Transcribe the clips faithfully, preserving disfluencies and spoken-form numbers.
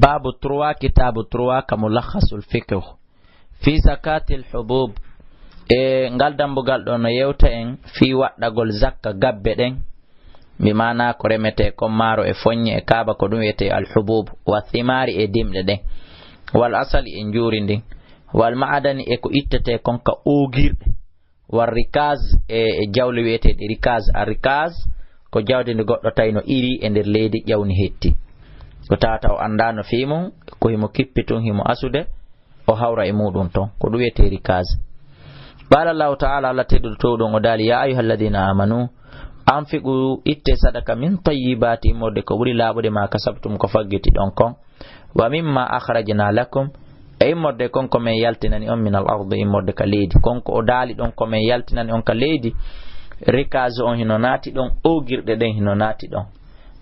Baabu trois, kitaabu trois ka Mulakhasul Fiqh. Fi zakatil hubub. E ngal dambugal ɗo no yewta en fii waɗɗagol zakka gabbe ɗen. Bi maana ko remetee kon maaro e foññe e kaaba, ko ɗum wiyetee al hubub. Wa thimari, e dimɗe ɗen. Wal asali, e njuuri ndin. Wal ma'adani, e ko ittetee kon ka oogirɗe. War rikaz, e, e jawle wiyeteeɗe rikaz. Ar rikaz ko jawdi ndi goɗɗo tawi no iri e nder leydi, ƴawni hetti. Ko tawata o anndaano fii mum, ko himo kippi tun, himo asude, o hawra e muɗum ton. Ko ɗum wiyetee rikaz. Qala Allahu ta'ala, Allah tedduɗo towɗum o daali, "Ya ayyuhalladhina amanu, anfiqu, itte sadaka, min tayyibati, immorde ko ɓuri laaɓude, ma kasabtum, ko faggiti ɗon kon." Wa mimma akhrajna lakum, e immorde kon ko men yaltinani on, min al ardi, immorde ka leydi. Kon ko o daali ɗon ko men yaltinani on ka leydi, rikaz on hino naati ɗon, oogirɗe ɗen hino naati ɗon.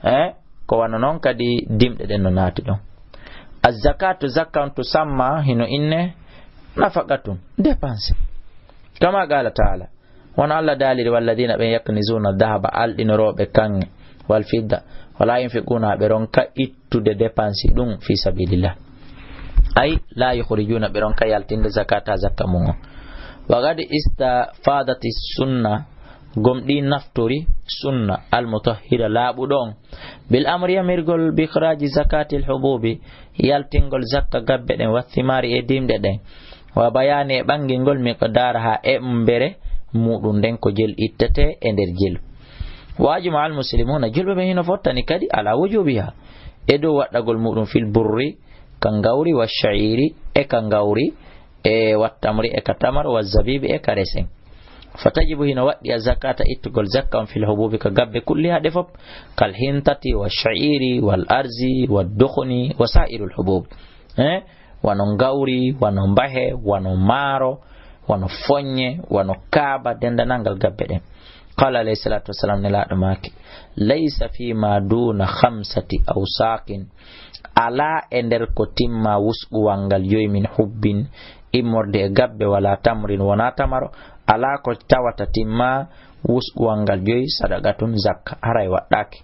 Eh? Ko wano non kadi dimɗe ɗen no naati ɗon. Az zakatu, zakka on, tusamma, hino inne, nafaqatun, dépense. Kama qala ta'ala, wano Allah daaliri, "Walladina, ɓen, yaknizuna dahaba, alɗinorooɓe kaŋŋe, wal fidda, wala yunfiquna, ɓe ronka ittude dépense ɗum fi sabilillah." Ay, la yukhrijuna, ɓe ronka yaltinde zakata, zakka mum on. Wa qad istafadati sunna, gomɗi naftori sunna, al mutahhira, laaɓuɗo on, bil amri, yamirgol, bi ikhraji zakatil hububi, yaltingol zakka gabbe ɗen, wa thimari, e dimɗe ɗen, wa bayani, e ɓangingol, miqdaraha, embere muɗum nden, ko jelu ittete e nder jelu. Wa ajma al muslimuna, julɓe ɓen hino fottani kadi ala wujubiha, e dow waɗɗagol muɗum, fil burri, ka ngawri, wa sha'iri, e ka ngawri, e wattamri, e ka tamar, wa zabibi, e ka resen. Fa tajibu, hino waɗɗi a zakata, ittugol zakka on, fil hububi, ka gabbe, kulliha, ɗe fop, kal hintati, wa sha'iri, wal arzi, wa dukhni, wa sa'irul hubub. Eh? Wano ngawri, wano mbahe, wano maaro, wano foññe, wano kaaba, dendanangal gabbe ɗen. Qala alayhi salatu wassalam, Nelaaɗo maaki, "Laysa fi ma duna khamsati awsaqin." Alaa e nder ko timma wusɓuwal ngal joyi, min hubbin, immorde e gabbe, wala tamrin, wona tamaro, alaa ko tawata timma wusɓuwal ngal joyi, sadaqatun, zakka, haray waɗɗaaki.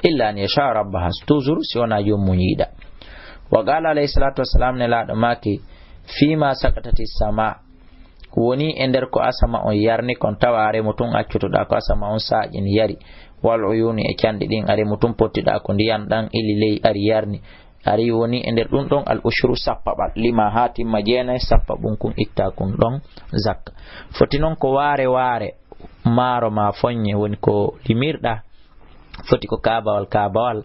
Illa an yasha rabbaha, toujours si wona joomum yiɗa. Wa qala alayhi salatu wassalam, Nelaaɗo maaki, "Fima sakatati sama." Woni e nder ko asama on yarni kon, tawa a remu tun, accutoɗaa ko asama on saaƴini yari, wal uyuni, e canɗi ɗin, a remu tun, pottiɗaa ko ndiyan ɗan ili ley, ari yarni, ari, woni e nder ɗun ɗon al ushru, sappaɓal, lima haa timma jeenay, sappa ɓun kun, itta kun ɗon zakka. Foti non ko waare waare maaro ma foññe, woni ko limirɗaa. Foti ko kaabawal kaabawal.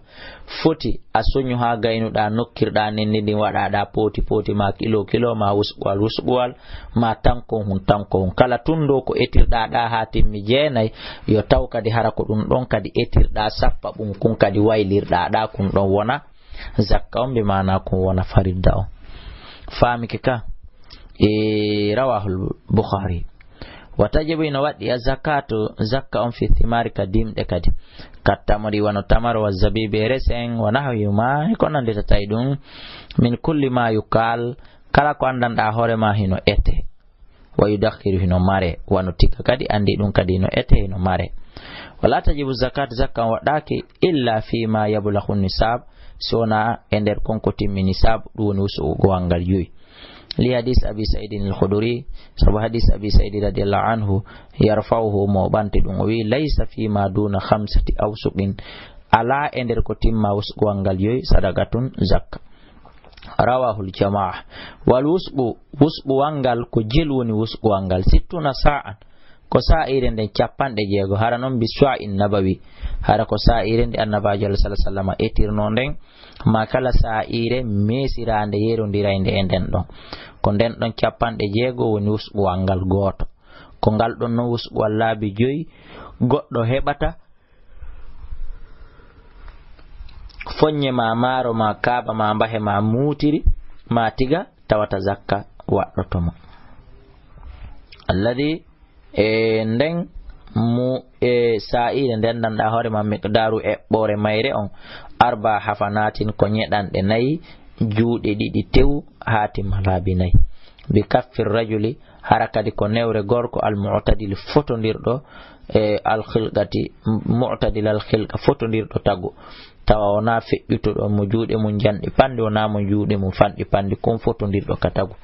Foti a soñu haa gaynuɗaa, nokkirɗaa nenndi ndin, waɗaɗaa pooti pooti, ma kilo kilo, ma wusɓuwal wusɓuwal, ma tankon hun tankon hun. Kala tun ɗo ko etirɗaa ɗaa haa timmi jeenay, yo taw kadi hara ko ɗun ɗon kadi etirɗaa, sappa ɓun kun kadi waylirɗaa ɗaa kun ɗon wona zakka on, bi maana kun wona faridda on. Faamike ka? E rawahul Bukhari. Wa tajibu, ina waɗɗi a zakatu, zakka on, fi thimari, ka dimɗe kadi. Ka tamri, wano tamaro, wa zabibi, e resen, wa nahwihima, e ko nannditata e ɗum. Min kulli ma yukal, kala ko anndanɗaa hoore ma hino ete. Wa yudakhiru, hino mare, wano tiga kadi anndi ɗum kadi hino ete, hino mare. Wala tajibu zakat, zakka on waɗɗaaki, illa fi ma yablaghu nisab, si wonaa e nder kon ko timmi nisab, ɗum woni wusugowal ngal joyi. Li hadis Abi Saidin al Khudri, sabu hadis Abi Saidi radiyallahu anhu, yarfa'uhu, mo ɓanti ɗum, o wi, "Laysa fi ma duna khamsati awsuqin, alaa e nder ko timma wusugowal ngal joyi, sadaqatun, zakka." Rawahul jamaa. Wal wusqu, wusquwal ngal ko jelu woni wusquwal ngal, sittuna sa'an, ko sa'ire nden capanɗe jeego, hara non bi su'a'in nabawi, hara ko sa'ire nde Annabaajo Allah sallallahu alaihi wasallam etirno nden, ma kala sa'ire meesiraande yerondiraynde e nden ɗon. Ko nden ɗon capanɗe jeego woni wusquwal ngal gooto. Ko ngal ɗon non wusquwal laabi joyi goɗɗo heɓata foññe ma maaro ma kaaba ma mbahe ma muutiri ma tiga tawata zakka waɗɗoto mo. Alladhi, e nden mu, e sa'ire nden ndanɗa hoore ma miqdaru eɓɓore mayre on, arba hafanatin, ko ñeɗanɗe nayi, juuɗe ɗiɗi tew, haa timma laabi nayi. Bi kaffi rajuli, hara kadi ko newre gorko, al mu'tadil, fotondirɗo, e al khilqati, mu'tadil al khilqa, fotondirɗo tagu. Tawa wonaa feƴƴutuɗo mo juuɗe mum njanɗi panɗi, wonaa mo juuɗe mum fanɗi panɗi, kon fotondirɗo ka tagu.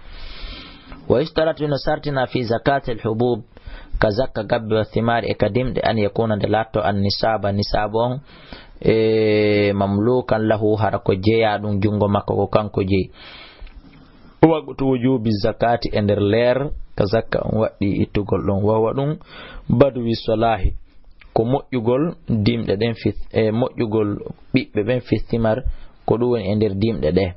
Wa yushtaratu, ino sartina fi zakatil hubub, ka zakka gabbe wa thimari e ka dimɗe, an yakuna nde laatto an nisaba, nisaabu on, e mamlukan lahu, hara ko jeyaa ɗum junngo makko ko kanko jeyi. Waqtu wujubi zakati e nder leer ka zakka on waɗɗi ittugol ɗon, wa huwa ɗum badwi solahi, ko moƴƴugol dimɗe ɗen fi, e moƴƴugol ɓiɓɓe ɓen fi thimar, ko ɗum woni e nder dimɗe ɗe.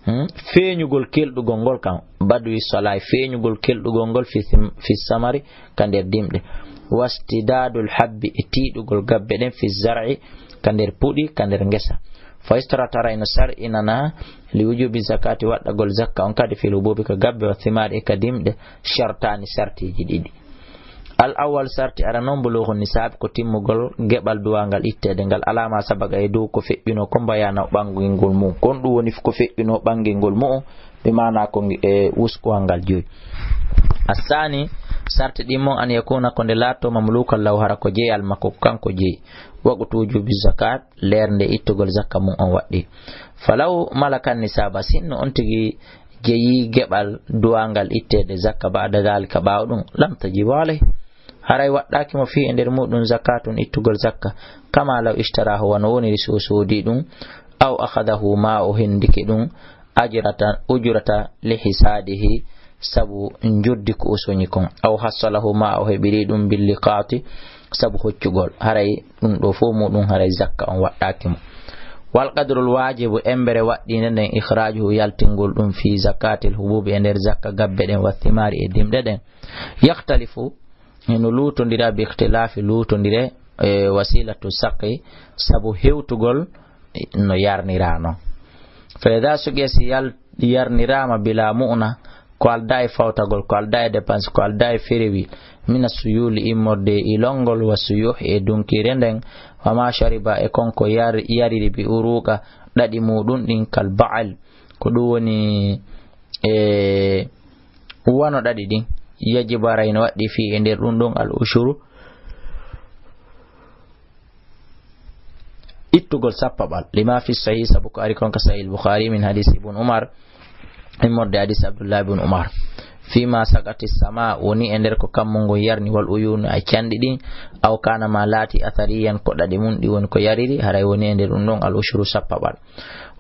Hmm? Feeñugol kelɗugol ngol kan, badwi solahi, feeñugol kelɗugol ngol fi thim-, fi samari, ka nder dimɗe. Wastidadul habbi, e tiiɗugol gabbe ɗen fi zar'i, ka nder puɗi, ka nder ngesa. Fa istarata, hara ino sar'inana, li wujubi zakati, waɗɗagol zakka on kadi fil hububi ka gabbe wa thimari e ka dimɗe, shartani, sartiji ɗiɗi. Al awwal, sarti ara non, bulughu nisab, ko timmugol geɓal duwangal itteede ngal, alama sabaga e dow ko feƴƴuno kon bayana ɓangingol mum. Kon ɗum woni ko feƴƴuno ɓangingol mu'un, bi maana ko ngi-, e wuskuwal ngal joyi. Assani, sarti ɗin mon, an yakuna, ko nde laatto, mamlukan lahu, hara ko jeyal makko, ko kanko jeyi. Waqtu wujubi zakat, leer nde ittugol zakka mum on waɗɗi. Falaw malakan nisaba, sinno on tigi jeyi geɓal duwangal itteede zakka ba'da dhalika, ɓaawo ɗum, lam tajibu alayh. Haray waɗɗaaki mo fii e nder muɗum zakatun, ittugol zakka, kama law ishtarahu, wano woniri si o soodi ɗum, aw akhadahu, ma o hendike ɗum, ajrata, ujrata li hisadihi, sabu njoddi ko o soñi kon, aw hassalahu, ma o heɓiri ɗum bil liqati, sabu hoccugol, haray ɗum ɗo fof muɗum haray zakka on waɗɗaaki mo. Wal qadrul wajibu, embere waɗɗinde nden, ikhrajuhu, yaltingol ɗum, fi zakatil hububi, e nder zakka gabbe ɗen, wa thimari, e dimɗe ɗen, yakhtalifu, hino luutondira, bi ikhtilafi, luutondire, e wasilatu saqi, sabu hewtugol no yarnira non. Fa idha suqiya, si yal-, yarnirama bila mu'na, ko alda e fawtagol, ko alda e dépense, ko alda e ferewil, mina suyuli, immorde e ilongol, wa suyuh, e dunkire nden, wa ma shariba, e kon ko yar-, yariri, bi uruqa, ɗaɗi muɗum ɗin, kal ba'al, ko ɗum woni e wano ɗaɗi ɗin, yajibu, haray no waɗɗi, fii e nder ɗum ɗon, al ushuru, ittugol sappaɓal, lima fi sahih, sabu ko ari kon ka sahih Bukhari, min hadis Ibn Umar, immorde hadis Abdullah ibn Umar, fima saqati sama, woni e nder ko kammu ngun yarni, wal uyunu, e canɗi ɗin, aw kana, ma laati, athariyan, ko ɗaɗi mum ɗi woni ko yariri, haray woni e nder ɗum ɗon al ushuru, sappaɓal.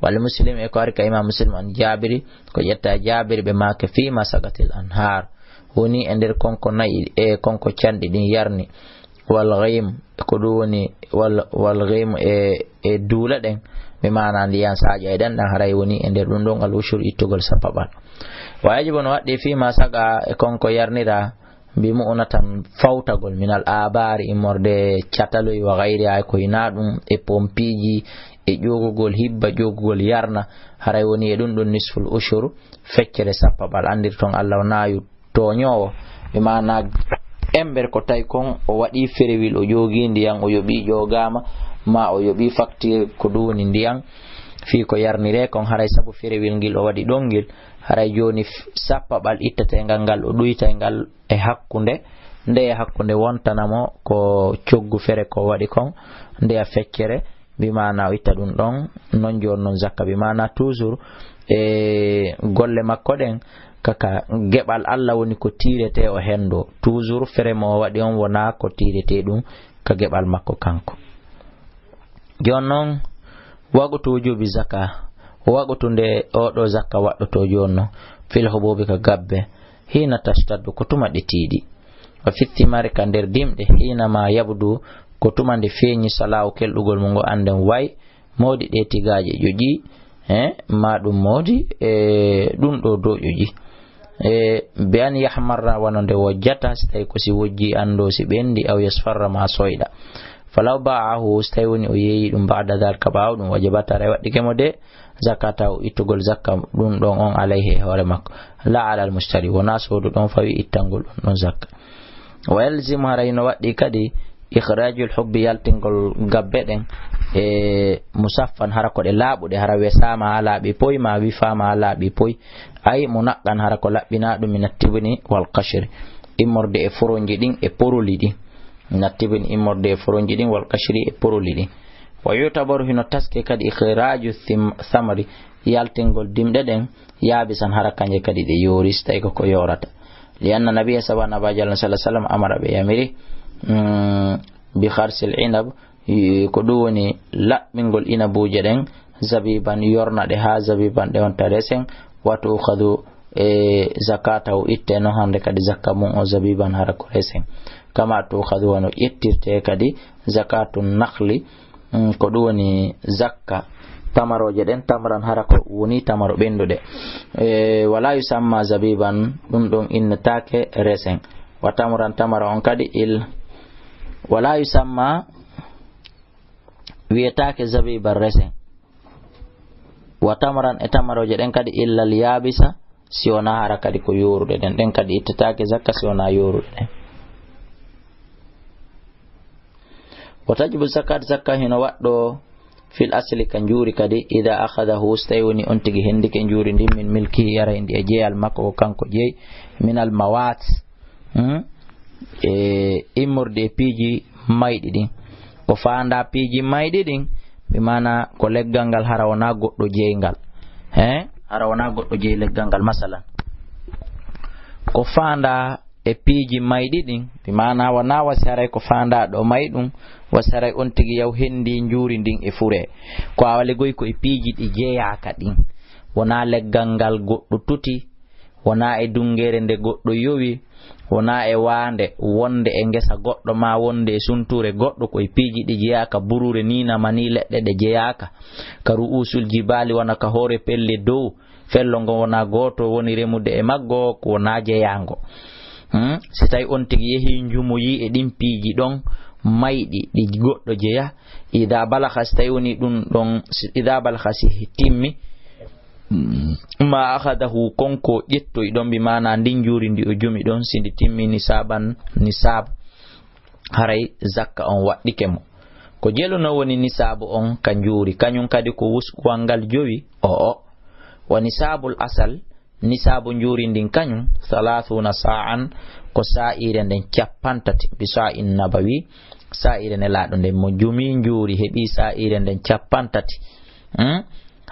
Wal Muslim, e ko ari ka Imam Muslim, an Jabiri, ko ƴetta Jabiri, ɓe maake, fima saqatil anhar, woni e nder konko nayi, e konko canɗi ɗin yarni, wal ghim, ko ɗum woni wal, wal ghim e, e duula ɗen, mi maana ndiyan saaƴa e ɗen ɗan, haray woni e nder ɗum ɗon al ushur, ittugol sappaɓal. Wa yajibu, no waɗɗi, fima saqa, e konko yarnira, bi mu'na tan, fawtagol, minal abari, immorde cataloy, wa ghayriha, e ko hinaa ɗum, e pompiji, e ƴoogugol hibba, ƴoogugol yarna, haray woni e ɗum ɗon nisful ushur, feccere sappaɓal. Andir ton Allah o naayu tooñoowo, e maana ember ko tawi kon o waɗi ferewil, o ƴoogi ndiyan, o yoɓi ƴoogaama, ma o yoɓi facture ko ɗum woni ndiyan, fii ko yarniree kon, haray sabu ferewil ngil o waɗi ɗon ngil, haray jooni f-, sappaɓal itteteengal ngal, o ɗuytay ngal e hakkunde, nde e hakkunde wontana mo ko coggu fere ko waɗi kon, ndeya feccere, bi maana o itta ɗum ɗon, non jooni non zakka, bi maana toujours e golle makko ɗen, kaka geɓal Allah woni ko tiiretee o henndo, toujours fere mo o waɗi on wonaa ko tiiretee ɗum ka geɓal makko kanko. Jooni noon, waqtu wujubi zaka, waqtu nde oɗo zakka waɗɗoto jooni noon, fil hububi ka gabbe, hina tashtaddu, ko tuma ɗe tiiɗi. Wa fi thimari, ka nder dimɗe, hina ma yabdu, ko tuma nde feeñi salaahu kelɗugol mum ngo annden way, moodi ɗe tigaaje ƴoƴi, eh, ma ɗum moodi, e ɗum ɗo dow ƴoƴi. E, bi an yahmarra, wano nde wojjata, si tawi ko si wojji anndo si ɓendi, aw yasfarra ma soyɗa. Falaw ba'ahu, si tawi woni o yeeyi ɗum, ba'da dhalika, ɓaawo ɗum, wajabat, haray waɗɗike mo de, zakata, o ittugol zakka ɗum ɗon on, alayhi, e hoore makko. La alal mushtari, wonaa soodu ɗon fawi ittangol ɗum ɗon zakka. Wa yalzimu, haray no waɗɗi kadi, ikhrajul hubbi, yaltingol gabbe ɗen, e musaffan, hara ko ɗe laaɓuɗe, hara wesaama haa laaɓi poy, ma wifaama haa laaɓi poy, ay munaqqan, hara ko laɓɓinaa ɗum, min attibni wal qashri, immorde e foronji ɗin e poroli ɗin, min attibni, immorde e foronji ɗin, wal qashri, e poroli ɗin. Wa yutabaru, hino taske kadi, ikhraju thim-, thamri, yaltingol dimɗe ɗen, yaabisan, hara kanje kadi ɗe yoori, si tawi ko ko yoorata. Li anna nabiyya, sabu Annabi Jalla sallallahu alaihi wasallam, amara, ɓe yamiri, mm, bi kharsil inab, i-, ko ɗum woni laɓɓingol inabuuje ɗen, zabiban, yorna ɗe haa zabiban ɗe wonta resen, wa tukhadhu, e, zakatahu, itte non hande kadi zakka mum o zabiban hara ko resen. Kama tukhadhu, wano ƴettirte kadi zakatu nakhli, mm, ko ɗum woni zakka tamarooje ɗen, tamran hara ko woni tamaro ɓennduɗe. E, wala yusamma zabiban, ɗum ɗon innetaake resen. Wa tamran, tamaro on kadi il-, wala yusamma, wiyetaake zabiban resen. Wa tamran, e tamarooje ɗen kadi, illal yabisa, si wonaa hara kadi ko yooruɗe ɗen. Ɗen kadi ittetaake zakka si wonaa yooruɗe ɗen. Wa tajibu zakat, zakka hino waɗɗo fil asli ka njuuri kadi, ida akhadahu, so tawi woni on tigi hendike njuuri ndin, min milkihi, hara ndi e jeyal makko, ko kanko jeyi, min al mawat, hmm? E immorde e piiji mayɗi ɗin. Ko faanda piiji mayɗi ɗin, bi maana ko leggal ngal hara wonaa goɗɗo jeyi ngal. He? Hara wonaa goɗɗo jeyi leggal ngal, masalan. Ko faanda e piiji mayɗi ɗin, bi maana wonaa wasi haray ko faanda ɗo may ɗum, wasi haray on tigi yaw hendi njuuri ndin e fure. Ko a wali goy ko e piiji ɗi jeyaaka ɗin. Wonaa leggal ngal goɗɗo tuti, wonaa e dungeere nde goɗɗo yowi, wonaa e waande wonde e ngesa goɗɗo, maa wonde e suntuure goɗɗo, ko e piiji ɗi jeyaaka, buruure ni nama ni, leɗɗe ɗe jeyaaka, ka ru'usul jibaali, wona ka hoore pelle dow, fello ngo wonaa gooto woni remude e maggo, ko wonaa jeyaango. Hmm? Si tawi on tigi yehi njumoyi e ɗin piiji ɗon mayɗi ɗi goɗɗo jeya, ida balagha, si tawi woni ɗum ɗon, si, ida balagha, si timmi, ma akhadahu, kon ko ƴettoyi ɗon, bi maana ndin njuuri ndi o jumi ɗon, si ndi timmi nisaban, nisab, haray zakka on waɗɗike mo. Ko jeluno woni nisaabu on ka njuuri, kañum kadi ko wuskuwal ngal jowi, o, o. Wa nisaabul asal, nisaabu njuuri ndin kañum, thalathuna sa'an, ko saa'iire nden cappanɗe tati, bi sa'in nabawi, saa'iire nelaaɗo nden mo jumi njuuri heɓi saa'iire nden cappanɗe tati. Hmm?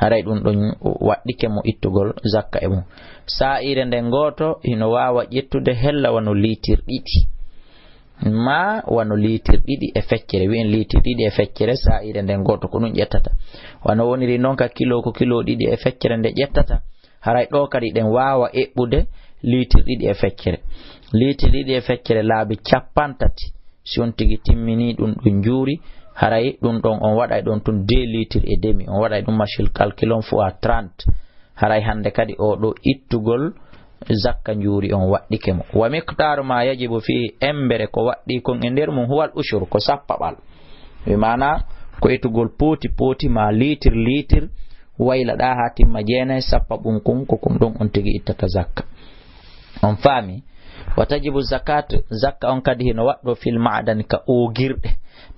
Haray ɗum ɗon waɗɗike mo ittugol zakka e mum. Saa'iire nden gooto hino waawa ƴettude hella wano liitir ɗiɗi. Maa wano liitir ɗiɗi e feccere, wi'en liitir ɗiɗi e feccere, saa'iire nden gooto ko ɗum ƴettata. Wano woniri non ka kilo, ko kilo ɗiɗi e feccere nde ƴettata, haray ɗo kadi ɗen waawa eɓɓude liitir ɗiɗi e feccere. Liitir ɗiɗi e feccere laabi cappanɗe tati, si on tigi timmini ɗum ɗum njuuri, haray ɗum ɗon on waɗay ɗon tun deux litres et demi, on waɗay ɗum machine calcul on fois trente. Haray hande kadi o ɗo ittugol zakka njuuri on waɗɗike mo. Wa miqdaaru ma yajibu fii, embere ko waɗɗi kon e nder mum, huwal ushur, ko sappaɓal. Wi maana ko etugol pooti pooti ma liitir liitir, wayla ɗa ha timma jeenay, sappa ɓun kun, ko kun ɗon on tigi ittata zakka. On faami? Wa tajibu zakat, zakka on kadi hino waɗɗo fil ma'dani ka oogirɗe.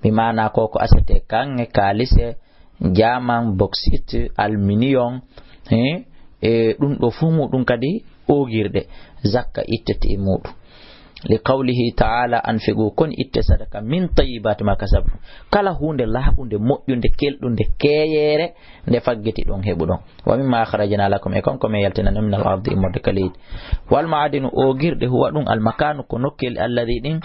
Mi maana ko ko asete kanŋe, kaalise, jaman, bauxite, aluminium, he, e ɗum ɗo fof muɗum kadi oogirɗe, zakka ittete e muɗum. Li qawlihi ta'ala, anfiqu, kon itte sadaka, min tayyibati ma kasabtum. Kala huunde laaɓunde, moƴƴunde, kelɗunde, keyeere, nde faggiti ɗon, heɓuɗon. Wa mimma akhrajna lakum, e kon ko min yaltinani on, min al ardi, immorde ka leydi. Wal ma'adinu, oogirɗe, huwa ɗum al makanu, ko nokkeeli, alladi ɗin,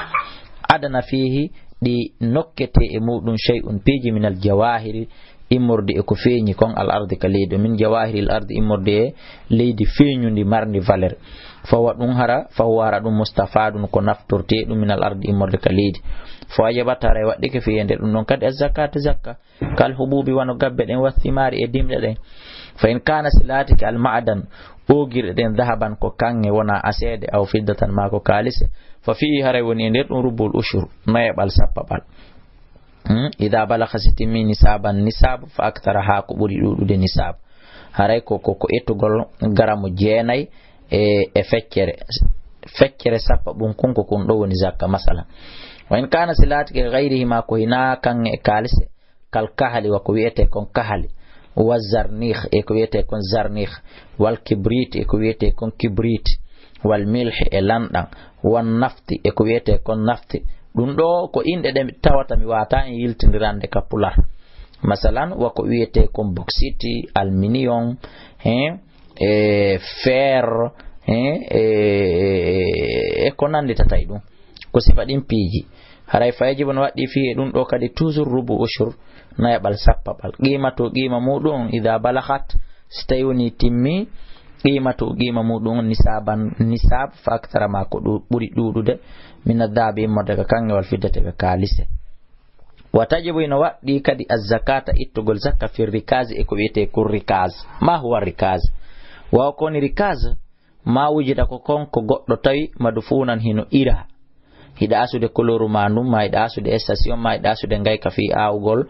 adana fihi, ɗi nokkete e muɗum, shay'un, piiji, min al jawahiri, immorde e ko feeñi kon, al ardi, ka leydi, min jawahiri al ardi, immorde e leydi feeñundi marndi valeur. Fa huwa ɗum hara, fa huwa hara ɗum mustafadun, ko naftorte ɗum, min al ardi, immorde ka leydi. Fa wajabat, haray waɗɗike, fi e nder ɗum ɗon kadi, az zakatu, zakka. Kal hububi, wano gabbe ɗen, wa thimari, e dimɗe ɗen. Fa in kana, si laatike al ma'dan, oogirɗe ɗen, dahaban, ko kanŋe, wona aseede, aw fiddatan, ma ko kaalise, fa fihi, haray woni e nder ɗum, rubul ushur, noyeɓal sappaɓal. Hmm? Ida balaga, si timmi, nisaban, nisab, fa aktara, ha ko ɓuri ɗuɗude nisab. Haray ko, ko, ko ettugol garamu jeenay e, e feccere. Feccere sappa ɓun kun, ko kun ɗo woni zakka, masala. Wa in kana, si laatike, gayrihima, ko hina kanŋe e kaalise, kal kahali, wa ko wi'ete kon kahali, wa zarnih, e ko wi'ete kon zarnih, wal kibrit, e ko wi'ete kon kibrit, wal milhi, e lanɗan, wan nafti, e ko wi'ete kon nafti. Ɗum ɗo ko inɗe ɗe mi tawata mi waata en yiltindirande ka pular. Masalan, wa ko wiyetee kon bauxite, aluminium, hein, e fer, hein, e, e, e ko nanndi tata e ɗum. Ko sifa ɗin piiji. Haray fa yajibu no waɗɗii fii e ɗum ɗoo kadi toujours rubu ushur, nayaɓal sappaɓal. Qiima to qiima muɗum, ida balagat, si tawi woni timmi, qiima to qiima muɗum, nisaban, nisab, fa aktara ma ko ɗu-, ɓuri ɗuuɗude, min addahabi immorde ka kaŋŋe wal fiddati ka kaalise. Wa tajibu ina waɗɗii kadi azzakata ittugol zakka fir rikazi e ko wiyetee kun rikaz. Ma huwa rikaz? Wa ko woni rikaz? Ma wujida ko kon ko goɗɗo tawi madfunan hino ira. Hiɗa asude couleur ma ndun, ma hiɗa asude station, ma hiɗa asude ngayka fii awugol,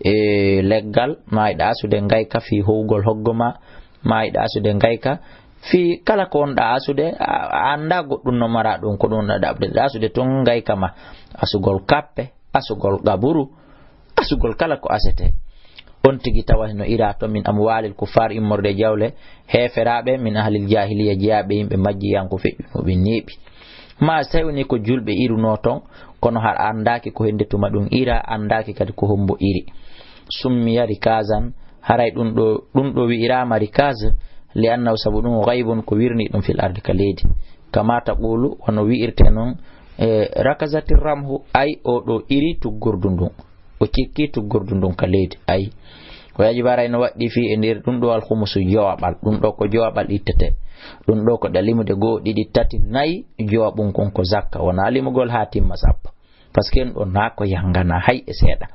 e, leggal, ma hiɗa asude ngayka fii howgol hoggo ma, ma hiɗa asude ngayka fii kala ko wonɗa asude, a, a annda goɗɗum no mara ɗum, ko ɗum ɗaɗa asude tun ngayka ma, asugol kappe, asugol qaburu, asugol kala ko asete. On tigi tawa no ira to min amwalil kuffar, immorde jawle heeferaaɓe, min ahlil jahiliya, jeyaaɓe yimɓe majjiyanko feƴƴuno ɓe neeɓi. Ma si tawi woni ko julɓe iruno ton, kono har anndaaki ko hende tuma ɗum ira, anndaaki kadi ko hombo iri. Summiya rikazan, haray ɗum ɗo, ɗum ɗo wi'iraama rikaz, li annahu sabu ɗum ghaybun ko wirni ɗum fil ardi ka leydi. Kama taqulu, wano wi'irte non, e, rakazati ramhu, ay o ɗo iri tuggordu ndun. O cikki tuggordu ndun ka leydi. Ay. O yajibu haray no waɗɗii fii e nder ɗum ɗo alkhumusu jowaɓal. Ɗum ɗo ko jowaɓal ittete. Ɗum ɗo ko ɗa limude goo, ɗiɗi, tati, nayi, jowaɓun kun ko zakka. Wonaa limugol haa timma sappo. Parce que ɗum ɗo naa ko yangana hay e seeɗa.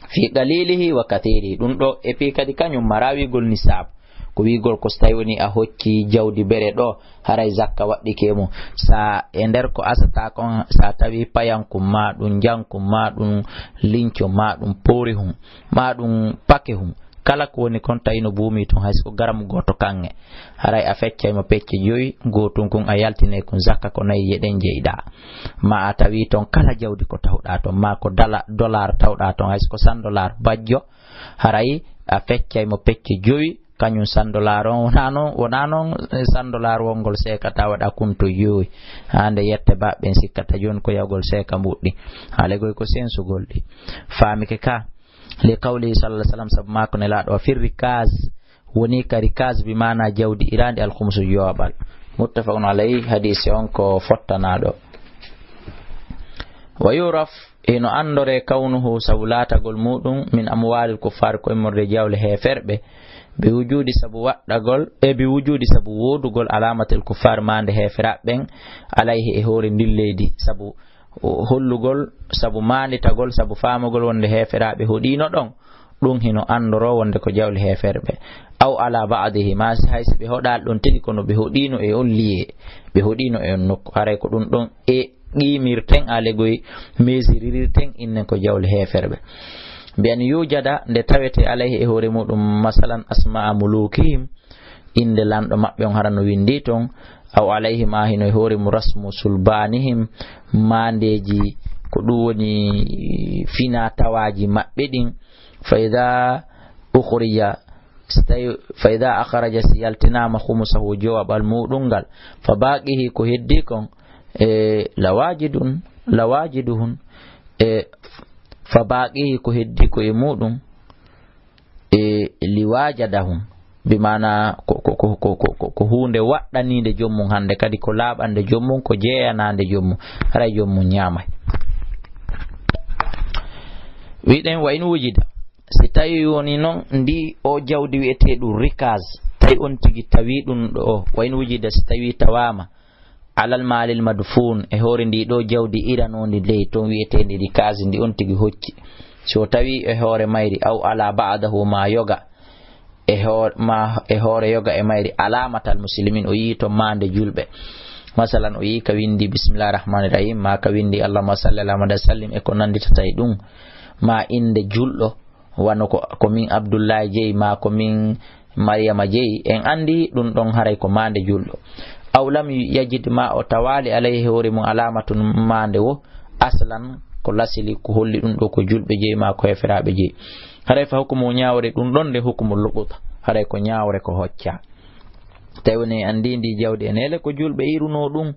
Fi qalilihi wa kathirihi. Ɗum ɗo, e fii kadi kañum mara wi'gol nisab. Ko wi'gol ko so tawi woni a hocci jawdi bere ɗo, haray zakka waɗɗike mum. Sa e nder ko asata kon, sa tawi payankum ma ɗum, njankum ma ɗum, linco ma ɗum, porihum ma ɗum, pakehum, kala ko woni kon tawi no buumi ton, hay so ko garamu gooto kaŋŋe, haray a feccay mo pecce joyi, gootun kun a yaltinay kun zakka ko nayi e ɗen jeyɗa. Ma a tawi ton kala jawdi ko tawɗa ton, ma ko dala-, dollar tawɗa ton, hay so ko cent dollar bajjo, haray a feccay mo pecce joyi, kañum cent dollar on, wonaa non, wonaa non, eh, cent dollar wongol seekata waɗa kunto joyi. Haa nde yette baɓɓen sikkata jooni ko yawgol seeka mbuɗɗi. Haale goy ko sensugol ɗi. Faamike ka. Li qawlihi sallallahu alaihi wasallam, sabu maako Nelaaɗo o fii rikaz, woni ka rikaz bi maana jawdi iraandi alkhumsu jowaɓal. Muttafaqun alayhi, hadiisi on ko fottanaaɗo. Wa yuraf, hino anndoree kawnuhu sabu laatagol muɗum min amwalil kuffar ko immorde jawle heeferɓe, bi wujudi sabu waɗɗagol, e bi wujudi sabu woodugol alamatil kuffar maande heeferaaɓe ɓen alayhi e hoore ndin leydi sabu hollugol, sabu maanditagol, sabu faamugol wonde heeferaaɓe hoɗiino ɗon, ɗum hino anndoroo wonde ko jawle heeferɓe. Aw ala ba'dihi, maa si hay si ɓe hoɗaali ɗon tigi kono ɓe hoɗiino e on lieu, ɓe hoɗiino e on nokku, haray ko ɗum ɗon e qiimirten, alegoy mesiririrten innen ko jawle heeferɓe. Bi an yujada, nde tawete alayhi e hoore muɗum, masalan, asma'a mulukihim, innde lanɗo maɓɓe on hara no winndi ton, aw alayhim, a hino e hoore mum, rasmu sulbanihim, maandeeji, ko ɗum woni fina tawaaji maɓɓe ɗin, fa ida ukhrija, si tawi, fa ida akhraja, si yaltinaama khumusahu, jowaɓal muɗum ngal, fa baqihi, ko heddi kon, e, lawajidun, lawajiduhun, e, fa baqihi, ko heddi ko e muɗum, e, liwajadahum, bi maana ko, ko, ko huunde waɗɗaniinde joom mum hannde, kadi ko laaɓande joom mum, ko jeeyanaande joom mum, haray joom mum ñaamay. Wiɗen wa in wujida, si tawi woni noon ndi o jawdi wiyetee ɗum rikaz, tawi on tigi tawi ɗum ɗo o, wa in wujida, si tawi tawaama, alal maalil madfuun, e hoore ndi ɗo jawdi iranoondi ley toon wiyeteendi rikaz ndi on tigi hocci. Si o tawi e hoore mayri, aw ala ba'dahu, ma yoga, e hoore, ma e hoore yoga e mayri, alamatal muslimin, o yii to maande julɓe. Masalan, o yii ka winndi bismillahir rahmanir rahim, ma ka winndi allahumma salli ala Muhammad wa sallim e ko nannditata e ɗum, ma innde julɗo, wano ko, ko min Abdullahi jeyi, ma ko min Mariyama jeyi, en anndi ɗum ɗon haray ko maande julɗo. Aw lam yajid, ma o tawaali alayhi hoore mum alaamatun maande wo, aslan ko lasili ko holli ɗum ɗo ko julɓe jeyi ma ko heeferaaɓe jeyi. Haray fa hukumu ñaawre ɗum ɗon nde hukumu luquta. Haray ko ñaawre ko hocca. Tawi woni en anndi ndi jawdi e neele ko julɓe iruno ɗum.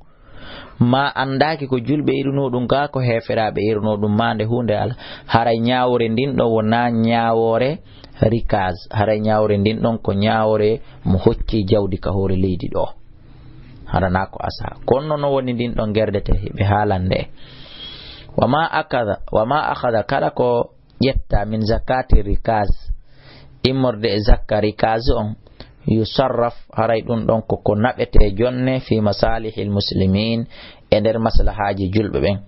Ma anndaaki ko julɓe iruno ɗum kaa ko heeferaaɓe iruno ɗum, ma nde huunde alaa. Haray ñaawoore ndin ɗon wonaa ñaawoore rikaz. Haray ñaawoore ndin ɗon ko ñaawoore mo hocci jawdi ka hoore leydi ɗo. Haranaa ko asa. Kono no woni ndin ɗon gerdete, hiɓe haalande. Wa ma akada, wa ma akhada, kala ko ƴetta min zakati rikaz, immorde e zakka rikaz on, yusarraf, haray ɗum ɗon ko ko naɓete jonne fi masalihil muslimin, e nder maslahaaji julɓe ɓen.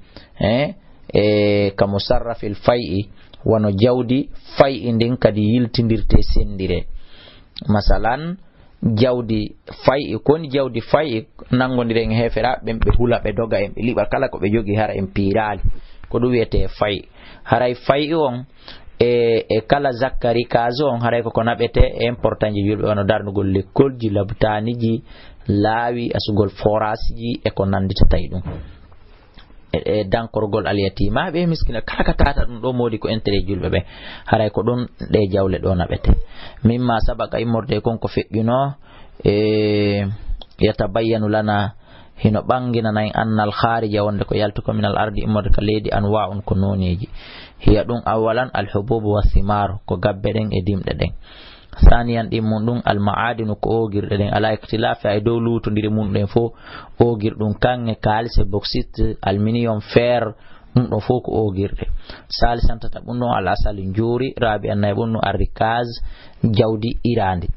Eh, e ka musarrafil fay'i, wano jawdi fay'i ndin kadi yiltindirte sendire. Masalan, jawdi fay'i, ko woni jawdi fay'i, nanngondiren e heeferaaɓe ɓen, ɓe hula, ɓe doga en, ɓe liɓa kala ko ɓe jogii, hara en piiraali. Ko ɗum wiyetee fay'i. Haray fay'i on, e, e kala zakka rikaz on, haray ko ko naɓete e importantji julɓe, wano darnugol lekkolji, labtaaniji, laawi, asugol foraasiji, e ko nannditata e ɗum. E, e dankorgol alyatimaaɓe e miskina, kala ka tata ɗum ɗo moodi ko intérêt julɓe ɓe. Haray ko ɗum ɗe jawle ɗo naɓete. Mimma sabaka, immorde kon ko feƴƴuno, e, yatabayyanu lana, hino ɓanginana en, annal kharija, wonde ko yaltu ko minal ardi, immorde ka leydi, anwa'un, ko nooneeji. Hiya ɗum, awwalan, alhububu wa thimar, ko gabbe ɗen e dimɗe ɗen. Saniyan, ɗin mun ɗum, alma'adinu, ko oogirɗe ɗen, ala ikhtilafi, e dow luutondire mun ɗen fof, oogir ɗum, kaŋŋe, kaalis e bauxite, aluminium, fer, ɗum ɗo fof ko oogirɗe. Salisan, tata ɓum ɗon, al asal, njuuri, rabi, annayi ɓum ɗum, arrikaz, jawdi iraandi.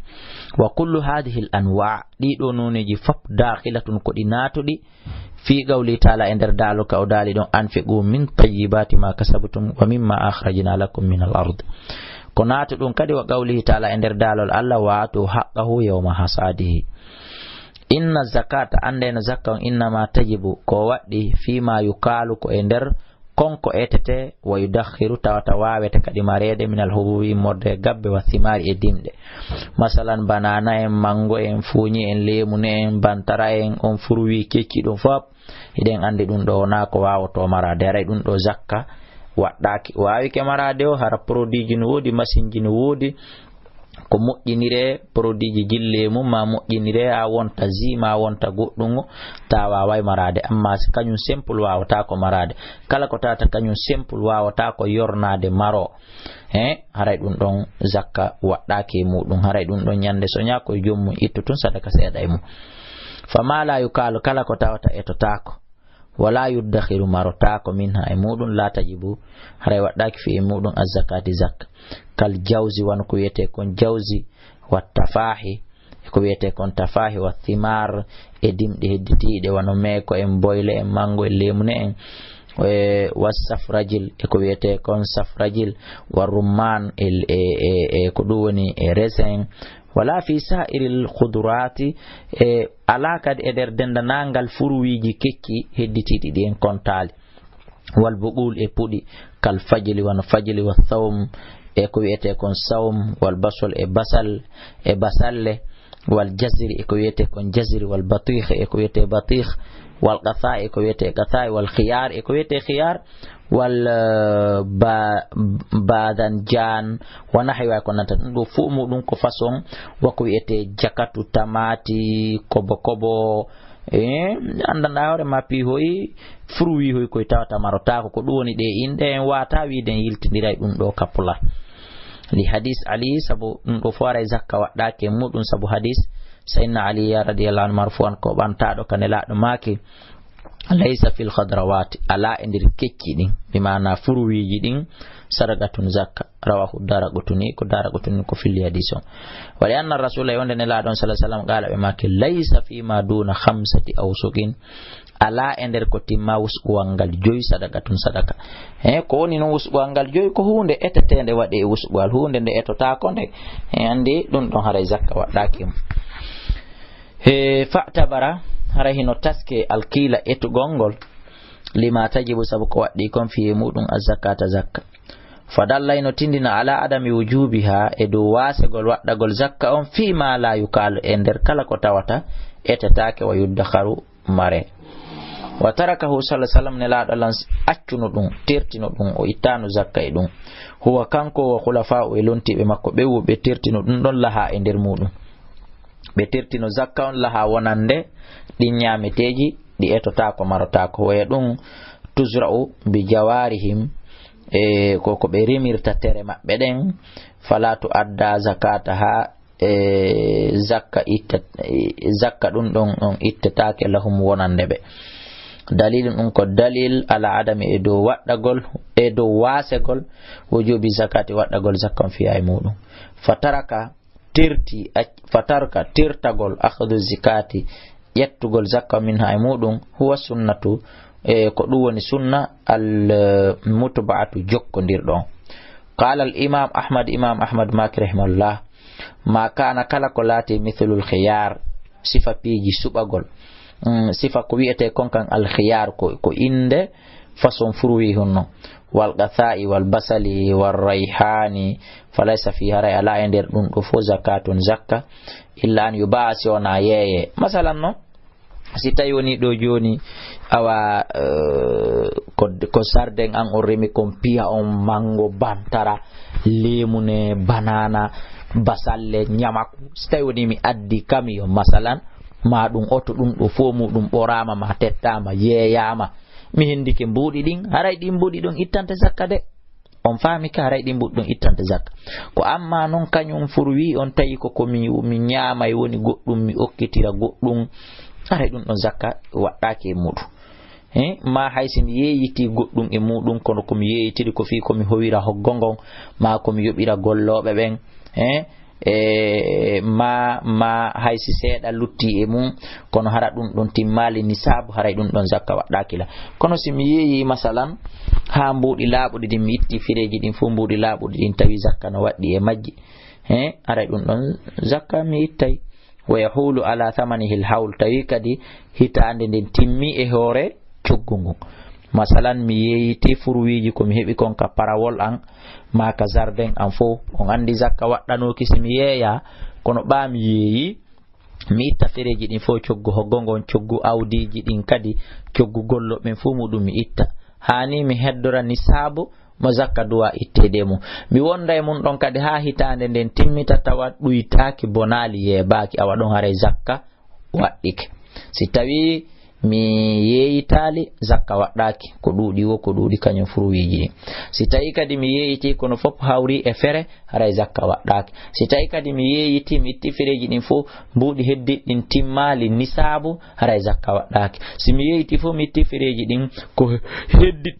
Wa kullu hadhihi al anwa, ɗiɗo nooneeji fof, dakhilatun, ko ɗi naatuɗi, fi qawlihi ta'ala, e nder daalol ka o daali ɗon, anfiqu min tayyibati ma kasabtum wa mimma akhrajna lakum min al ard. Ko naatu ɗum kadi wa qawlihi ta'ala, e nder daalol Allah, wa atu haqqahu yawma hasadihi. Inna zakata, annde no zakka on, innama tajibu, ko waɗɗi, fima yukalu, ko e nder kon ko etete, wa yudakhiru, tawata waawete kadi mareede, minal hububi, immorde e gabbe, wa thimari, e dimɗe. Masalan, banana en, mango en, fuuñi en, leemune en, bantara en, on fruit kecci ɗum fop, hiɗen anndi ɗum ɗo wonaa ko waawotoo maraade. Haray ɗum ɗo zakka waɗɗaaki. Waawike maraade o, hara produitji no woodi, masinji no woodi, ko moƴƴiniree, produitji jillee mum, ma moƴƴiniree, haa wonta jus, ma wonta goɗɗum, ta waaway maraade. Amma si kañum simple waawataa ko maraade. Kala ko tawata kañum simple waawataa ko yornaade maro. He, haray ɗum ɗon zakka waɗɗaaki e muɗum. Haray ɗum ɗon ñande soña ko e joom mum ittu tun sadaka seeɗa e mum. Fa ma la yukalu, kala ko tawata etotaako. Wala yuddakhiru, marotaako, minha, e muɗum, la tajibu, haray waɗɗaaki fi e muɗum azzakati, zakka. Kal jawzi, wano ko wiyetee kon jawzi, wa tafahi, e ko wiyetee kon tafahi, wa thimar, e dimɗi hedditiiɗe, wano meeko en, boyle en, mango en, leemune en, e wa safrajil, e ko wiyetee kon safrajil, wa rumman, e, e, e, e ko ɗum woni e raisin, wala fi sa'iril khudurati, e alaa kadi e nder denndaangal furuwiiji kecci hedditiiɗi ɗi en kontaali. Wal buqul, e puɗi, kal fajli, wano fajli, wa thawm, e ko wiyetee kon sawm, wal basal, e basal, e basalle, wal jazri, e ko wiyetee kon jazri, wal batih, e ko wiyetee batih, wal qatha, e ko wiyetee qatha, wal khiyar, e ko wiyetee khiyar, wal, eh, ba-, badanjan, wa nahwa, ko nanta ɗum ɗo fof muɗum ko façon, wa ko wiyetee jakatu, tamati, kobo kobo, eh, anndanɗaa hoore ma piihoy, fruit hoy koy tawata marotaako, ko ɗum woni ɗe inɗe en waata wiide en yiltindiray ɗum ɗo ka pula. Li hadis Ali, sabu ɗum ɗo fof haray zakka waɗɗaaki e muɗum, sabu hadis Sayyidina Ali radiyallahu anhu marfu'an ko ɓantaaɗo ka Nelaaɗo maaki, laysa fil khadrawati, alaa e nder kecci ɗin, bi maana furuwiiji ɗin, sadaqatun, zakka. Rawahu Daraqutni, ko Daraqutni ko filli hadis on. Wa li anna Rasula, e wonde Nelaaɗo on sallallahu alaihi wasallam, qaala, ɓe maaki, laysa fima duna khamsati awsuqin, alaa e nder ko timma wusɓuwal ngal joyi sadaqatun, sadaqa. He, ko woni noon wusɓuwal ngal joyi? Ko huunde eteteende waɗi e wusɓuwal, huunde nde etotaako nde. He, anndi ɗum ɗon haray zakka waɗɗaaki e mum. He, fa'tabara, haray hino taske alkiila etugol ngol, lima tajibu, sabu ko waɗɗi kon, fi e muɗum, azzakata, zakka. Fadalla, hino tindina, ala adami wujubiha, e dow waasegol waɗɗagol zakka on, fi ma la yukalu, e nder kala ko tawata etetaake, wa yuddakharu, mare. Wa tarakahu sallallahu alaihi wasallam, Nelaaɗo Allah accuno ɗum, tertino ɗum, o ittaano zakka e ɗum. Huwa, kanko, wa khulafa'u, e lontiiɓe makko ɓe wo ɓe tertino ɗum ɗon, laha, e nder muɗum. Ɓe tertino zakka on laha wonande ɗin ñaameteeji, ɗi etotaako, marotaako. Waya ɗum tuzra'u bi jawarihim, e ko, ko ɓe rimirta tere maɓɓe ɗen, fala tu adda zakata ha, e zakka itta, e zakka ɗum ɗon, ɗon ittetaake lahum wonande ɓe. Dalilun ɗum ko dalil ala adami e dow waɗɗagol, e dow waasegol, wujubi zakati waɗɗagol zakka on fiya e muɗum. Fataraka tirti, ac-, fatarka tirtagol akhdu zikati, ƴettugol zakka minha e muɗum, huwa sunnatu, e ko ɗum woni sunna, al, eh, mutba'atu jokkondirɗo on. Qala al imam Ahmad, imam Ahmad maki rahimahullah, ma kana kala ko laati mithlul khiyar, sifa piiji suɓagol. Mm, sifa ko wi'ete kon kan al khiyar ko, ko inde façon fruit honno. Wal qatha'i wal basali wal rayhani, falaysa fi haray ala e nder ɗum ɗo fo zakatun zakka, illa an yuba'a si wona yeeye. Masalan no, si tawi woni ɗo joni, awa, eh, ko, ko sarden an on remi kon piya on mango, bantara, lemune, banana, basalle, nyamaku. Si tawi woni mi addi kamiyo, masalan, ma ɗum oto ɗum ɗo fo muɗum ɓorama, ma tettama, yeeyama. Mi hendike mbuuɗi ɗin, haray ɗin mbuuɗi ɗon ittante zakka de. On faami ka, haray ɗin mbuuɗi ɗon ittante zakka. Ko amma non kañum fur wi on tawi ko, ko mi, mi ñaamay woni goɗɗum, mi okkitira goɗɗum, haray ɗum ɗon zakka waɗɗaaki e muɗum. He, ma hay si mi yeeyiti goɗɗum e muɗum, kono ko mi yeeyitiri ko fii ko mi howira hoggo ngon, ma ko mi yoɓira gollooɓe ɓen. He, e, ma, ma hay si seeɗa lutti e mum, kono hara ɗum ɗon timmaali nisaabu, haray ɗum ɗon zakka waɗɗaaki la. Kono si mi yeeyi, masalan, haa mbuuɗi laaɓuɗi ɗin, mi itti fireeji ɗin fof, mbuuɗi laaɓuɗi ɗin, tawi zakka no waɗɗi e majji, he, haray ɗum ɗon zakka mi ittay. Wa yahulu ala thamanihi al hawl, tawi kadi hitaande nden timmi e hoore coggu ngun. Masalan, mi yeeyiti furwiiji ko mi heɓi kon ka parawol an, maa ka zarden an fof. On anndi zakka waɗɗanooki si mi yeeya, kono ɓaa mi yeeyi, mi itta fereeji ɗin fof, coggu hoggo ngon, coggu awdiiji ɗin kadi, coggu gollo ɓen fof muɗum mi itta. Haani mi heddora nisaabu mo zakka duwa itteede e mum. Mi wonda e mum ɗon kadi haa hitaande nden timmita, tawa ɗuytaaki, bonaali, yeebaaki, awa ɗon haray zakka waɗɗike. Si tawi mi yeeyitaali, zakka waɗɗaaki. Ko ɗuuɗi wo, ko ɗuuɗi kañum furuwiiji ɗin. Si tawi kadi mi yeeyiti kono fof hawri e fere, haray zakka waɗɗaaki. Si tawi kadi mi yeeyiti, mi itti fereeji ɗin fof, mbuuɗi heddiɗi ɗin timmaali nisaabu, haray zakka waɗɗaaki. Si mi yeeyiti fof, mi itti fereeji ɗin ko heddiɗi